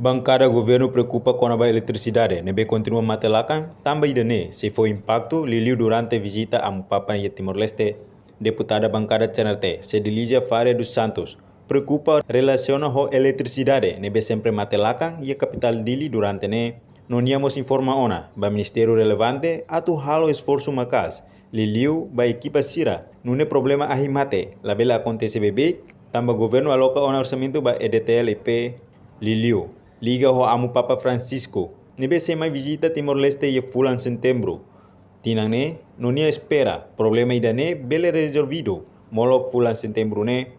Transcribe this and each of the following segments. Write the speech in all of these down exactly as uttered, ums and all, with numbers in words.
Bankada governu preokupa kona-ba eletrisidade ne'ebé kontinua mate lakan, tanba ida-ne'e sei fó impaktu liuliu durante vizita Amu Papa iha Timor-Leste. Deputada bankada C N R T, Cedilizia Faria dos Santos, preokupa relasiona ho eletrisidade ne'ebé sempre mate lakan iha kapitál Dili durante ne'e. No nia mós informa ona ba ministériu relevante atu halo esforsu maka'as liuliu ba ekipa sira, nune'e problema ahi mate labele akontese beibeik, tanba governu aloka ona orsamentu ba E D T L I P. Liuliu liga ho Amu Papa Francisco ne'ebé sei mai vizita Timor-Leste iha fulan Setembru tinan ne'e, no nia espera problema ida-ne'e bele rezolvidu molok fulan Setembru ne'e.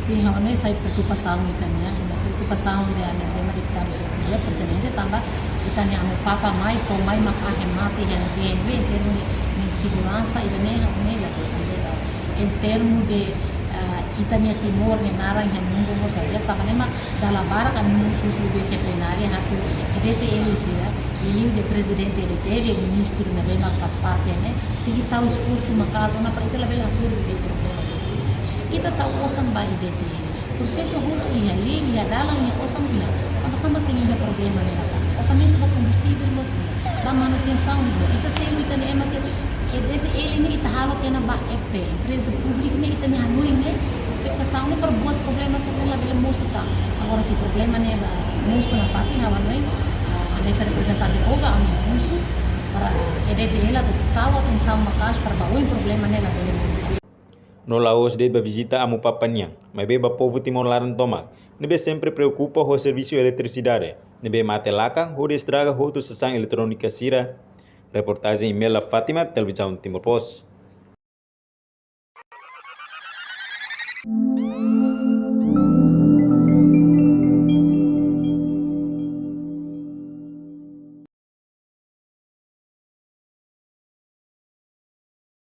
Sin, ha'u hanoin sai preokupasaun ita-nian, ita preokupasaun ida-ne'e mak deputadu sira pertenente tanba ita-nia Amu Papa mai, to'o mai mak ahi mate iha ne'ebé, ne'ebé, em termu de, de seguransa ida-ne'e, ha'u hanoin la, em termu de, ah, ita-nia Timor nia naran iha mundu mós, ya, tanba ne'e mak dala barak ami mós husu iha plenária atu E D T L sira, liuliu de prezidente E D T L, ministru ne'ebé mak faz parte ne'e, tenke tau esforsu maka'as ona para ita labele hasoru beibeik problema sira. Ita tau osan ba E D T L. Prosesu hotu iha, lei iha, dalan iha, osan iha. Tanba sá mak tenke iha problema ne'e la fó. Orsamentu ba kombustivel mós iha. Ba manutensaun iha. Ita selu ita-nia ema selu. E D T L ne'e ita halo tiha ona ba E P, empreza públika ne'e ita-nia hanoin ne'e, espetasaun ne'e para buat problema sira ne'e labele mosu tan. Agora se problema ne'e ba mosu nafatin, ha'u hanoin, ah, hanesan reprezentante povu, ami husu para E D T L atu tau atensaun maka'as para ba oin problema ne'e labele mosu. No la'ós de'it ba vizita Amu Papa nian, maibé ba povu Timor laran tomak, ne'ebé sempre preokupa ho servisu eletrisidade ne'ebé mate lakan hodi estraga hotu sasán eletrónika sira. Reportajen Imelda Fátima, Televizaun Timor Post.